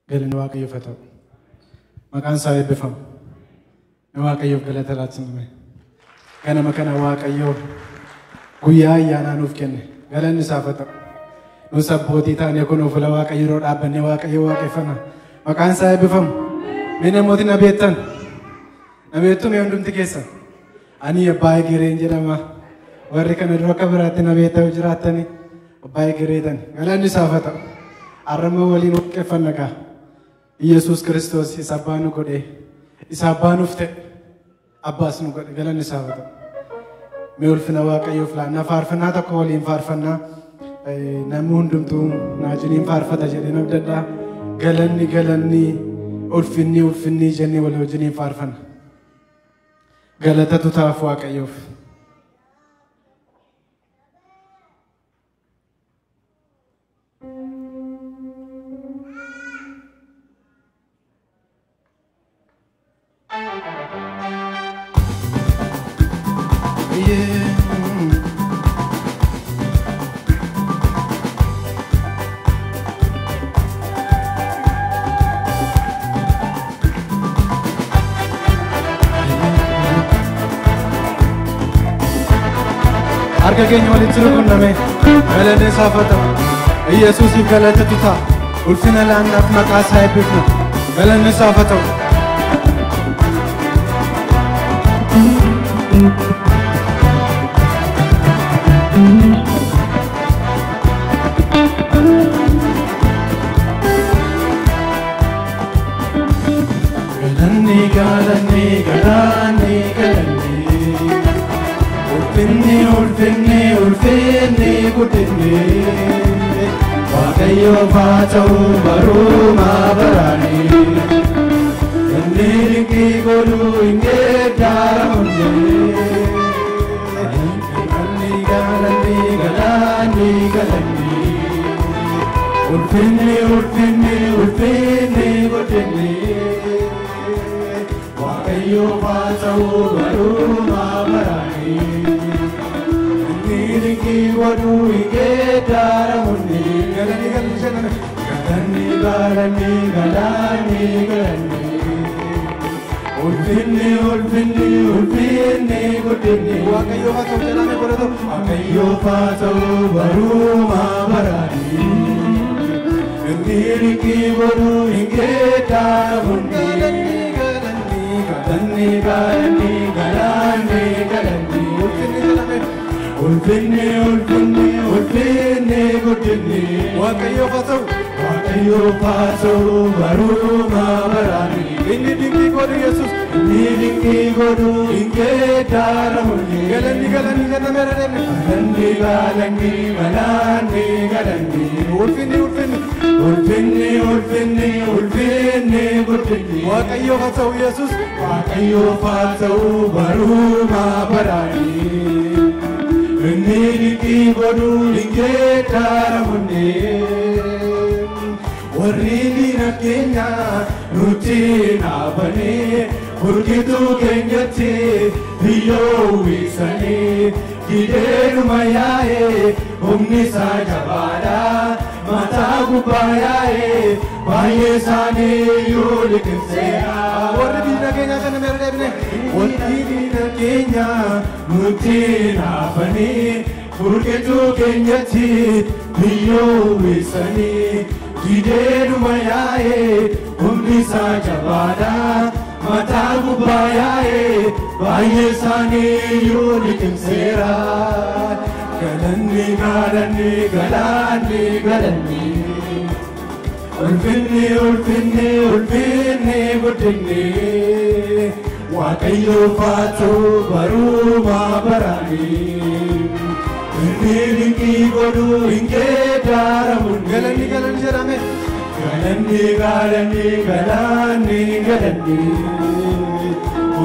Galanni Waaqayyoof haa ta'u. Maqaan isaa eebbifamu. Waaqayyoof galata laatsiname. Ganama kana Waaqayyoo guyyaa ayyaanaa nuuf kenne. Galanni isaaf haa ta'u. Nus abbootii taanee kunoo fuula Waaqayyoo yeroo dhaabbannee Waaqayyoo waaqeffanna. Maqaan isaa eebbifamu. Mee namooti na beektan? Na beektu mee hundumti keessan? Ani Abbaa Egereen jedhama. Warri kana dura akka biraatti na beektaa jiraattani Abbaa Egereetani. Galanni isaaf haa ta'u. Har'ammoo waliin waaqeffanna kaa. Yesuus Kiristoos isa abbaa nu godhee, isa abbaa nuuf ta'e, abbaas nu godhe. Galanni isaaf haa ta'u. Mee ulfina Waaqayyoof laanna. Faarfannaa tokko waliin faarfannaa. Namni hundumtuu na wajjiniin faarfata jedhee abdadhaa. Galanni galanni ulfinni ulfinni jennee walii wajjiniin faarfanna. Galatatu ta'aaf Waaqayyoof. Harka keenya walitti rukunname galanni isaaf haa ta'u. Yesuusiif galatatu ta'a. Ulfina laannaaf maqaa isaa eebbifna. Galanni isaaf haa ta'u. Galanni galanni galanni galanni ulfinni ulfinni ulfinni guddinni Waaqayyoof haa ta'u baruma baraani. Inni dinqii godhu hin geeddaramne. Galanni galanni galanni galanni ulfinni ulfinni ulfinni guddinni Waaqayyoof haa ta'u baruma baraani. Inni dinqii godhu hin geeddaramne. Galanni galanni jedhame. Galanni galanni galanni galanni ulfinni ulfinni ulfinni guddinni Waaqayyoof haa ta'u jedhame godhatu. Waaqayyoof haa ta'u baruma baraani. Inni dinqii godhu hin geeddaramne. Galanni galanni galanni galanni ulfinni jedhame. Ulfinni ulfinni ulfinni guddinni Waaqayyoof haa ta'u. Waaqayyoof haa ta'u baruma baraani. Inni dinqii godhu Yesuus. Inni dinqii godhu hin geeddaramne. Galanni galanni jedhamee deemne. Galanni galanni galanni galanni ulfinni ulfinni ulfinni ulfinni ulfinni guddinni Waaqayyoof haa ta'u Yesuus. Waaqayyoof haa ta'u baruma baraani. Inni dinqii godhu hin geeddaramne. Warri diina keenya nutti naafanii burqituu keenyatti biyyoo uwwisanii gideenuma yaa'ee humni isaa jabaadha mataa gubbaa yaa'ee baay'ee isaanii iyyuu liqimseera. Warri diina keenya kana meera deebine. Warri diina keenya nutti naafanii burqituu keenyatti biyyoo uwwisanii gideenuma yaa'ee humni isaa jabaadha mataa gubbaa yaa'ee baay'ee isaanii iyyuu liqimseera. Galanni galanni galanni galanni ulfinni ulfinni ulfinni guddinni Waaqayyoof haa ta'u baruma baraani. Inni dinqii godhu hin geeddaramne. Galanni galanni jedhame. Galanni galanni galanni galanni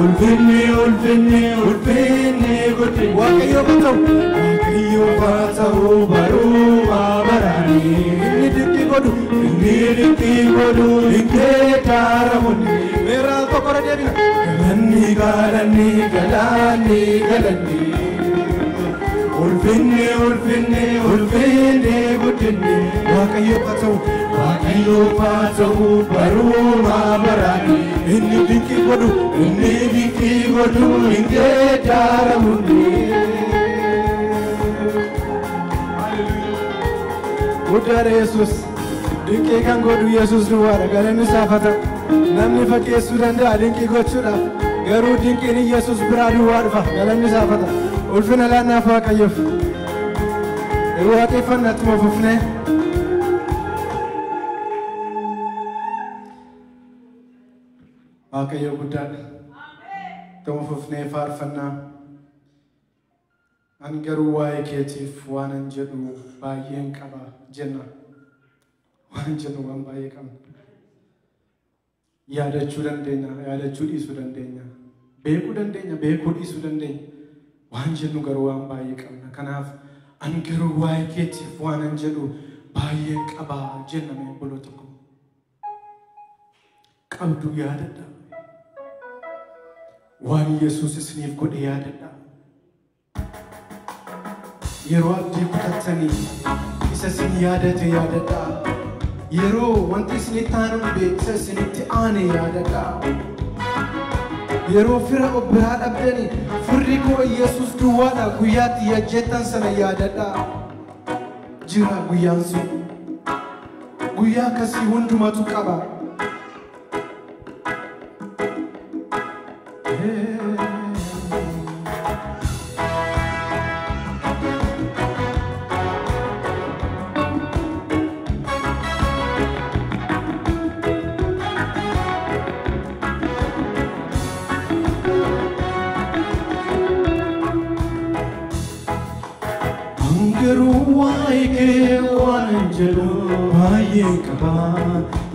ulfinni ulfinni ulfinni guddinni Waaqayyoof haa ta'u. Waaqayyoof haa ta'u baruma baraani. Inni dinqii godhu inni dinqii godhu hin geeddaramne. Meeraa tokko irra deebina. Galanni galanni galanni galanni ulfinni ulfinni ulfinni guddinni inni Waaqayyo haa ta'u Waaqayyo haa ta'u baruma baraan inni dinqii godhu inni dinqii godhu hin geeddaramu. Guddaadha Yesuus. Dinqii kan godhu Yesuus duwwaadha. Galanni isaaf haa ta'u. Namni fakkeessuu danda'a dinqii gochuudhaaf. Garuu dinqiin Yesuus biraa duwwaa dhufa. Galanni isaaf haa ta'u. Ulfina laannaaf Waaqayyoof. Waaqeffannaa ittuma fufnee. Waaqayyo guddaadha. Ittuma fufnee faarfannaa. An garuu waa'ee keetiif waanan jedhu baay'een qaba jenna. Waan jennu waan baay'ee qabna. Yaadachuu dandeenya, yaadachuu dhiisuu dandeenya. Beekuu dandeenya, beekuu dhiisuu dandeenya. Waan jennu garuu waan baay'ee qabna. Kanaaf an garuu waa'ee keetiif waanan jedhu baay'een qaba jenna mee obboloota koo. Qabdu yaadadha. Waan Yesuus isiniif godhe yaadadha. Yeroo abdii kutattanii isa isin yaadate yaadadha. Yeroo wanti isinitti aanu dhibe isa isinitti aane yaadadha. Yeroo fira of biraa dhabdanii firri koo Yesuus duwwaadha guyyaatti yajjettan sana yaadadha. Jira guyyaan sun. Guyyaa akkasii hundumatu qaba. Garuu waa'ee kee waanan jedhu baay'een qaba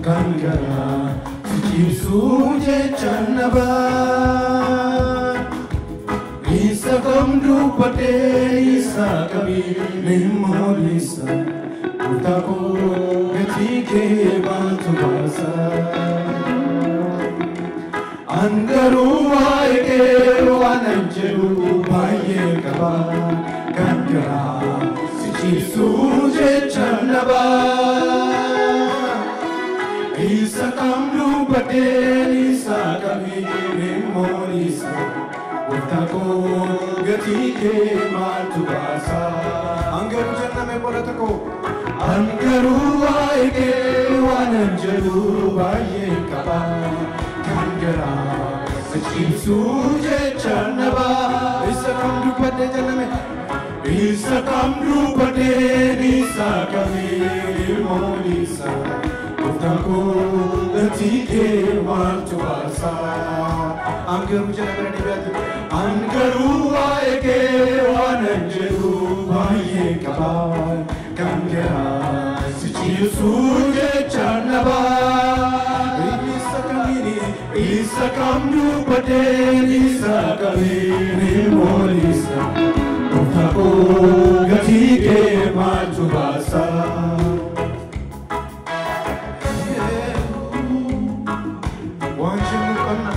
kan garaa si cibsuu jechaan dhabaa. Isa kam dubbadhee isa kamiin hin mul'isa gooftaa koo gatii kee maaltu baasa. An garuu waa'ee kee waanan jedhu baay'een qaba kan garaa si cibsuu jechaan dhabaa. Isa kam dubbadhee isa kamiin hin mul'isa gooftaa koo gatii kee maaltu baasa. An garuu jenname obboloota koo. An garuu waa'ee kee waanan jedhu baay'een qaba kan garaa si cibsuu jechaan dhabaa. Isa kam dubbadhee jenname. Isa kam dubbadhee isa kamiin hin mul'isa gooftaa koo gatii kee maaltu baasa. An garuu jedha bira deebi'aati. An garuu waa'ee kee waanan jedhu baay'een qaba kan garaa si cibsuu jechaan dhabaa. Isa kamiin isa kam dubbadhee isa kamiin hin mul'isa gooftaa koo gatii kee maaltu baasa. Waan jennu qabna.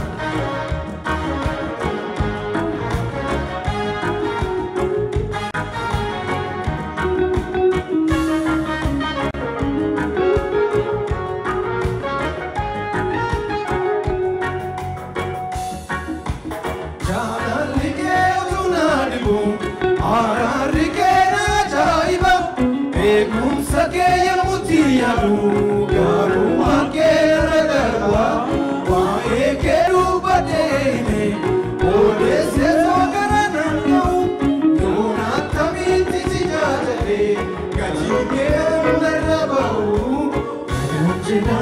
Jaalalli kee utuu na dhibu araarri kee na ajaa'iba eegumsa kee yommutti yaadu gaarummaan kee irra darba waa'ee kee dubbadhee hime odeessee soo gara nan ga'u yoon akkamitti si jaalladhe gatii kee narra ba'u. Jedha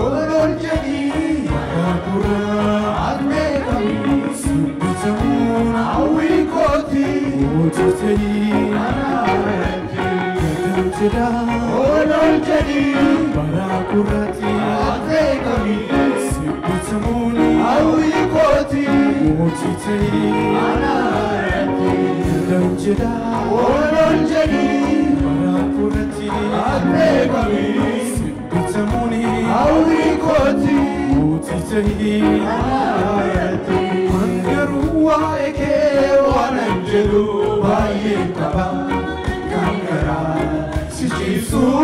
ol ol jedhii yaada beekami sibbitamuun hawwii kooti mootii ta'ii anaarratti jedha ol ol jedhii bara gurraatti beekami sibbitamuun hawwii kooti mootii ta'ii anaarratti jedha ol ol jedhii bara gurraatti beekami sibbitamuun hawwii kooti mootii ta'ii anaarratti. An garuu waa'ee kee waanan jedhu baay'een qaba kan garaa si cibsuu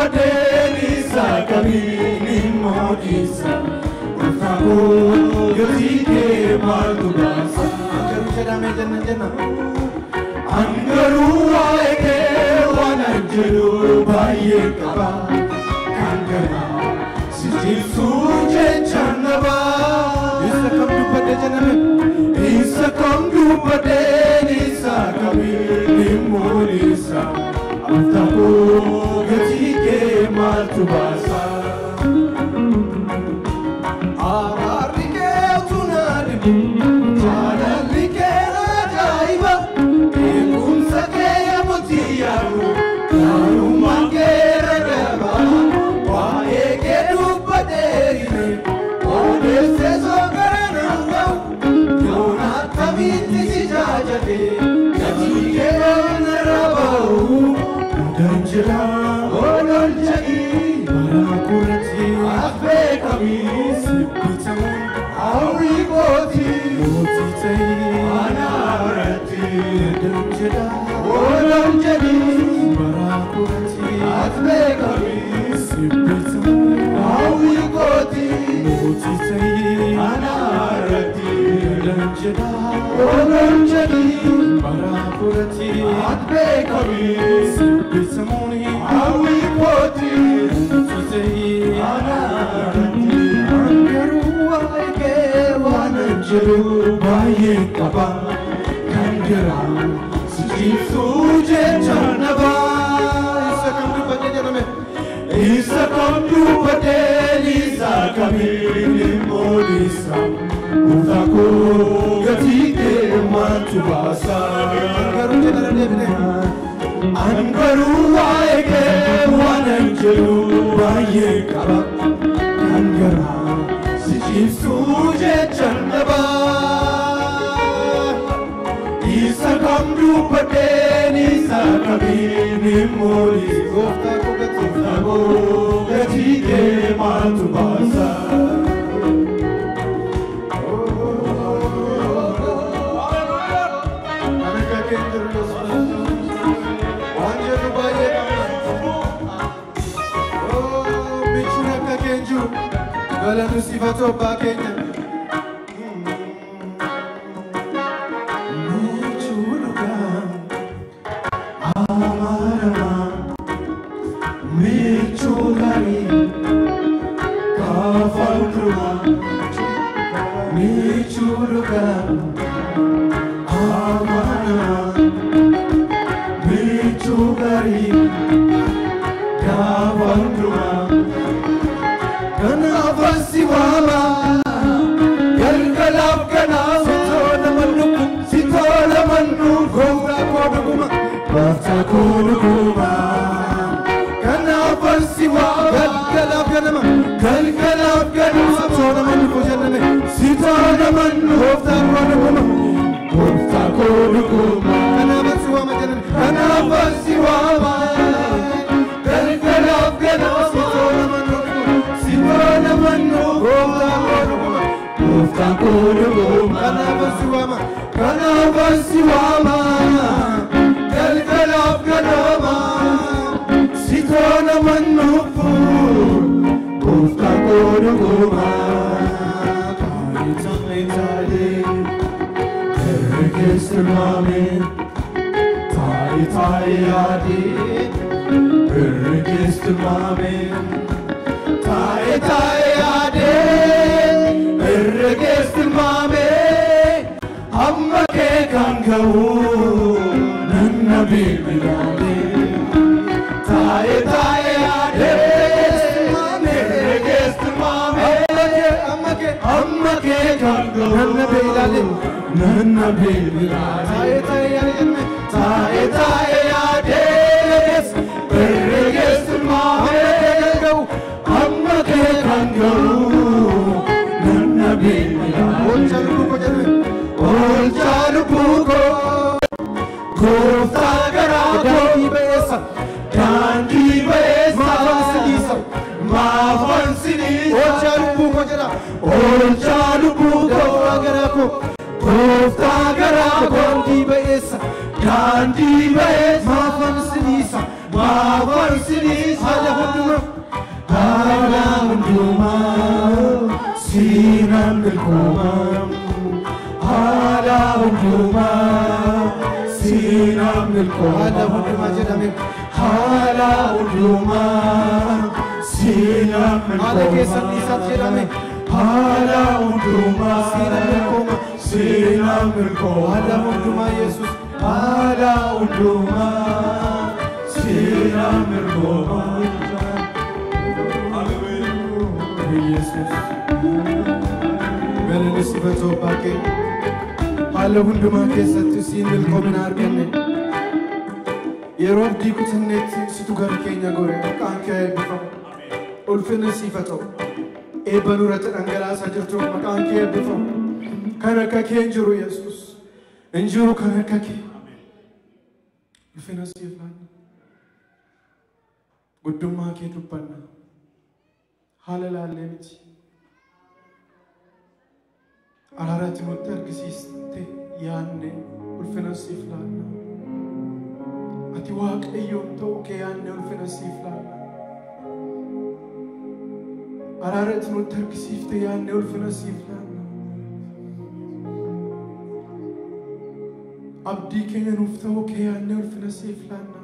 dubbadheen isa kamiin immoo dhiisa? Gooftaa koo gatii kee maaltu baasa? Garuu jedhamee jenna jenna. An garuu waa'ee kee waan an jedhu baay'ee qaba. Kan garaa si cimsuu jechaan dhabaa. Isa kam dubbadhee jenname. Isa kam dubbadheen isa kamiin immoo dhiisa? Gooftaa koo gatii kee maaltu baasa? Araarri kee utuu na dhibu, jaalalli kee ajaa'iba, Beekumsa kee yemmuu yaadu, gaarummaan kee irra darba. Waa'ee kee dubbadhee hime, odeessee soogara nan ga'u. Yoon akkamitti si jaajate, gatii kee narra ba'u. Guddaan jira ol ol jedhii, Bara kurratti as beekamii, sibbitamuun hawwii kootii, mootii ta'ee. Anaa biratti. Guddaan jira Ol ol jedhii, bara kurratti as beekamii, sibbitamuun hawwii kootii, mootii ta'ee. Anaa irratti. Guddaan jira Ol ol jedhii, bara kurratti as beekamii, sibbitamuun hawwii kootii, mootii ta'ee. Anaa irratti. An garuu waa'ee kee Waan an jedhu baay'ee qaba, kan garaa si cimsuu jechaan dhabaa. Isa kam dubbadhee jedhame. Isa kam dubbadheen isa kamiin immoo dhiisa? Gooftaa koo gatii kee maaltu baasa? Garuu jedhara deebine. An garuu waa'ee kee waan an jedhu baay'ee qaba, kan garaa si cimsuu jechaan dhabaa. Isa kam dubbadheen isa kamiin immoo dhiisa? Gooftaa koo gatii. Gooftaa koo gatii kee maaltu baasa? Ani akka kee hin jiru Yesuus. Waan jedhu baay'ee qabna. Oo, michuun akka kee hin jiru. Galanni siif haa ta'u abbaa keenya. Michuu dhugaa amanamaa, michuu gaarii gaafa hundumaa, michuu dhugaa amanamaa, michuu gaarii gaafa hundumaa. Kanaafan si waama galgalaaf ganaama, Si tola mannuku, si tola mannu, gooftaa koo dhuguma. Gooftaa koo dhuguma. Kanaafan si waama Galgalaaf ganama, galgalaaf ganama, si tola mannuku jenname. Si tola mannu, Gooftaa koo dhuguma. Gooftaa koo dhuguma. Kanaafan si waama jenname. Kanaafan si waama galgalaaf ganama, Si tola mannuku, si tola mannu, gooftaa koo dhuguma. Gooftaa koo dhuguma. Kanaafan si waama. Kanaafan si waama galgalaaf ganama, si tola mannuufu, gooftaa koo dhuguma. Taa'ee taa'ee herre keessa maame, taa'ee taa'ee yaadee herre keessa maame, taa'ee taa'ee yaadee herre keessa maame, amma kee kan ga'u nanna beebilaale. Taa'ee taa'ee yaadee herre keessa maame, Amma kee, amma kee kan ga'u Nanna beelaale. Nanna beebilaale. Taa'ee taa'ee yaadee jenname. Taa'ee taa'ee yaadee herre keessa maame, amma kee kan ga'u nanna beebilaale. Oolchaa lubbuu koo jenname. Oolchaa lubbuu koo, gooftaa garaa koo, Daandii ba'eessa. Daandii ba'eessa, Maafan si dhiisa. Maafan si dhiisa. Oolchaa lubbuu koo jedha. Oolchaa lubbuu koo, Gooftaa garaa koo. Gooftaa garaa koo, Daandii ba'eessa. Daandii ba'eessa, Maafan si dhiisa. Maafan haala hundumaa haala hundumaa siinaan milkoomaa haala hundumaa siinaan milkoomaa Haala hundumaa jedhame. Haala hundumaa siinaan milkoomaa Haala keessan dhiisaatti jedhame. Haala hundumaa Siinaan milkoomaa. Siinaan milkoomaa Haala hundumaa Yesuus. Haala hundumaa siinaan milkoomaa. Yesuus. Galanni siif haa ta'u abbaa keenya. Haala hundumaa keessatti siin milkoomina arganne. Yeroo abdii kutanneetti situ gara keenya gore maqaan kee eebbifamu. Ulfinni siif haa ta'u. Eebba nurratti dhangalaasaa jirtuuf maqaan kee eebbifamu. Kan akka kee hin jiru Yesuus. Hin jiru kan akka kee. Ulfina siif laanna. Guddummaa kee dubbanna. Haala laallee miti. Araara ati nutti argisiiste yaanne ulfina siif laanna. Ati Waaqayyoon ta'uu kee yaanne ulfina siif laanna. Araara ati nutti argisiifte yaanne ulfina siif laanna. Abdii keenya nuuf ta'uu kee yaanne ulfina siif laanna.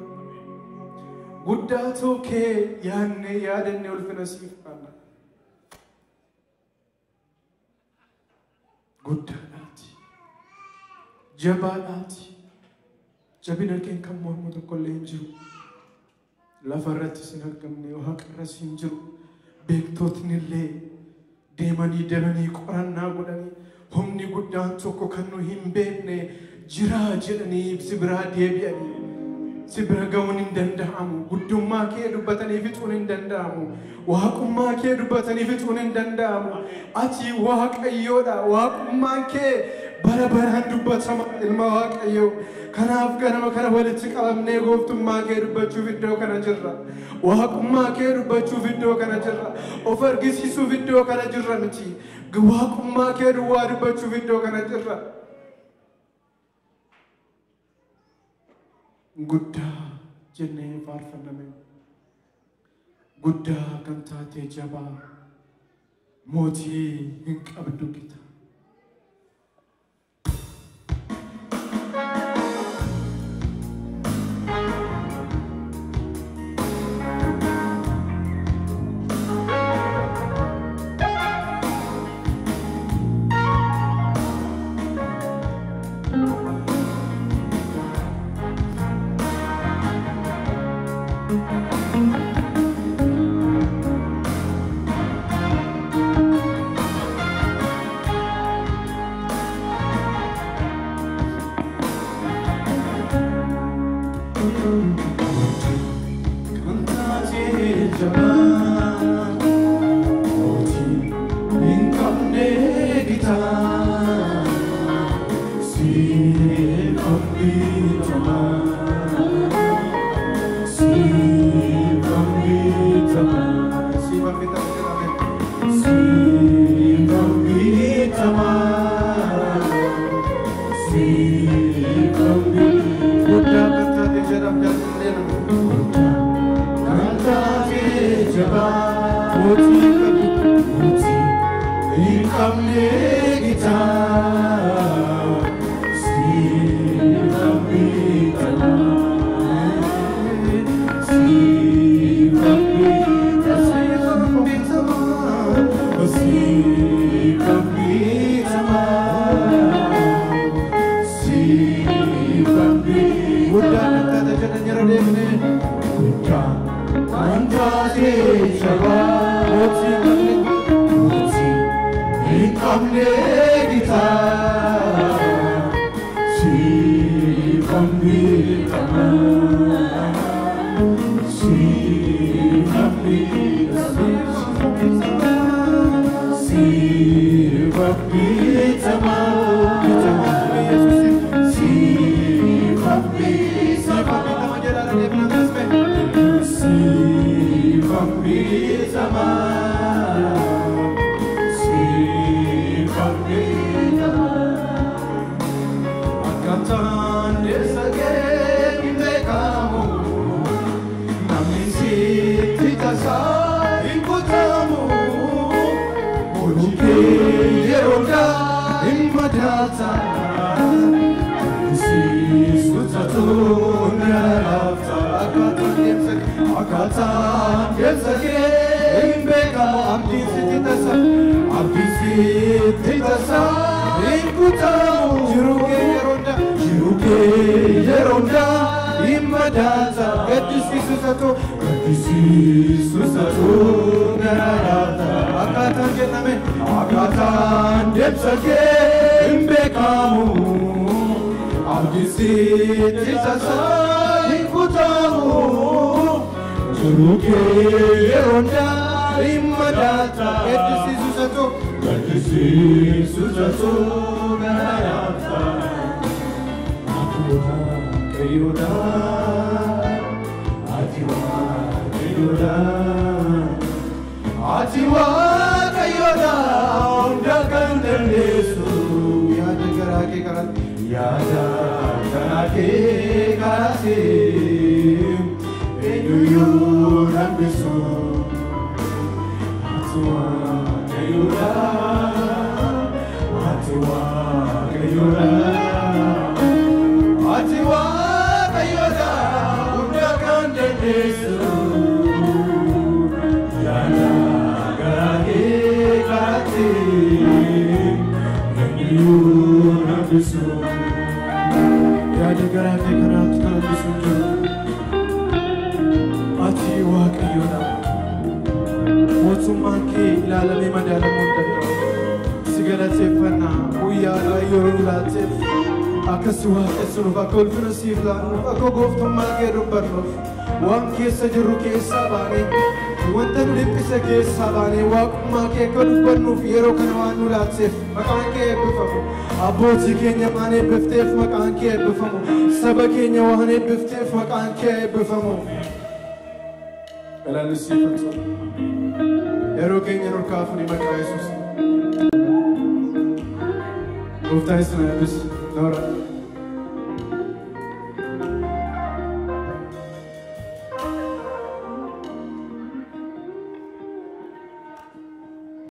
Guddaa ta'uu kee yaanne yaadanne ulfina siif laanna. Guddaadhaati. Jabaadhaati. Jabina kee kan mormu tokkollee hin jiru. Lafa irrattis hin argamne, waaqa irras hin jiru. Beektootni illee deemanii deemanii qorannaa godhanii humni guddaan tokko kan nu hin beekne jira jedhanii si biraa deebi'anii. Si bira ga'uun hin danda'amu. Guddummaa kee dubbatanii fixuun hin danda'amu. Waaqummaa kee dubbatanii fixuun hin danda'amu. Ati Waaqayyoodha. Waaqummaan kee bara baraan dubbatama ilma Waaqayyoo. Kanaaf ganama kana walitti qabamnee gooftummaa kee dubbachuuf iddoo kana jirra. Waaqummaa kee dubbachuuf iddoo kana jirra. Of argisiisuuf iddoo kana jirra miti. Waaqummaa kee duwwaa dubbachuuf iddoo kana jirra. Guddaa jennee faarfanname. Guddaa kan taate jabaa mootii hin qabdu gita. Kan taate jabaa mootii hin qabne gita. Siif bitamaa. Siif bitamaa. Siif bitama jedhame. Siif bitamaa. Siif bitamaa. Guddaa kan taate jedham jaalladheenu. Kan taate jabaa Mootii hin qabdu. Mootii hin qabne gita. Siif bitamaa. Siif bitamaa. Siif bitamaa. Siif bitamaa. Guddaa kan taate jedhan yeroo deemnee. Guddaa kan taate jabaa Mootii hin qabne. Mootii hin qabne gita. Siif bitamaa. Siif bitamaa. Siif bitamaa. Siif bitamaa. Bitama jedhaa deemnaan tasme. Siif bitamaa. Siif bitamaa. Akkataan eessa ga'e hin beekamu. madaata. Gaddisiisu tatuun gara laafta. Akkaataan deemsa kee hin beekamu. Abdiin sitti tasa, abdiin sitti tasa hin kutamu. Jiruu kee yeroo hundaa, jiruu kee yeroo hundaa hin madaata. Gaddisiisu tatu, gaddisiisu tatuun gara laafta. Akkaataan jenname, akkaataan deemsa kee hin beekamu. Abdiin sitti tasa hin kutamu. Jiruu kee yeroo hundaa hin madaata. Gaddisiisu tatu, gaddisiisu tatu gara laafta. Ati Waaqayyoodha, ati Waaqayyoodha, ati Waaqayyoodha, hunda kan dandeessu. Yaada garaa kee karaatti, yaada garaa kee karaatti eenyuyyuu hambisu. Ati Waaqayyoodha, ati Waaqayyoodha, ati Waaqayyoodha, hunda kan dandeessu. Yaada garaa kee karaatti eenyuyyuu hambisu. Yaada garaa kee kanaatti kan hambisu hin jiru. Ati Waaqayyoodha. Mootummaan kee ilaalamee madaalamuu hin danda'u. Si galateeffannaa guyyaa yeroo nu laatteef, akka si waaqessinuuf, akka ulfina siif laannuuf, akka gooftummaa kee dubbannuuf, waan keessa jirru keessaa baanee, wanta nu dhiphise keessaa baanee, waaqummaa kee akka dubbannuuf yeroo kana waan nu laatteef maqaan kee eebbifamu. Abbootii keenya waan eebbifteef maqaan kee eebbifamu. Saba keenya waan eebbifteef maqaan kee eebbifamu. Galanni siif haa ta'u. Yeroo keenya nurkaa fuudhi maqaa Yesuus. Gooftaan isin haa eebbisu. Noora.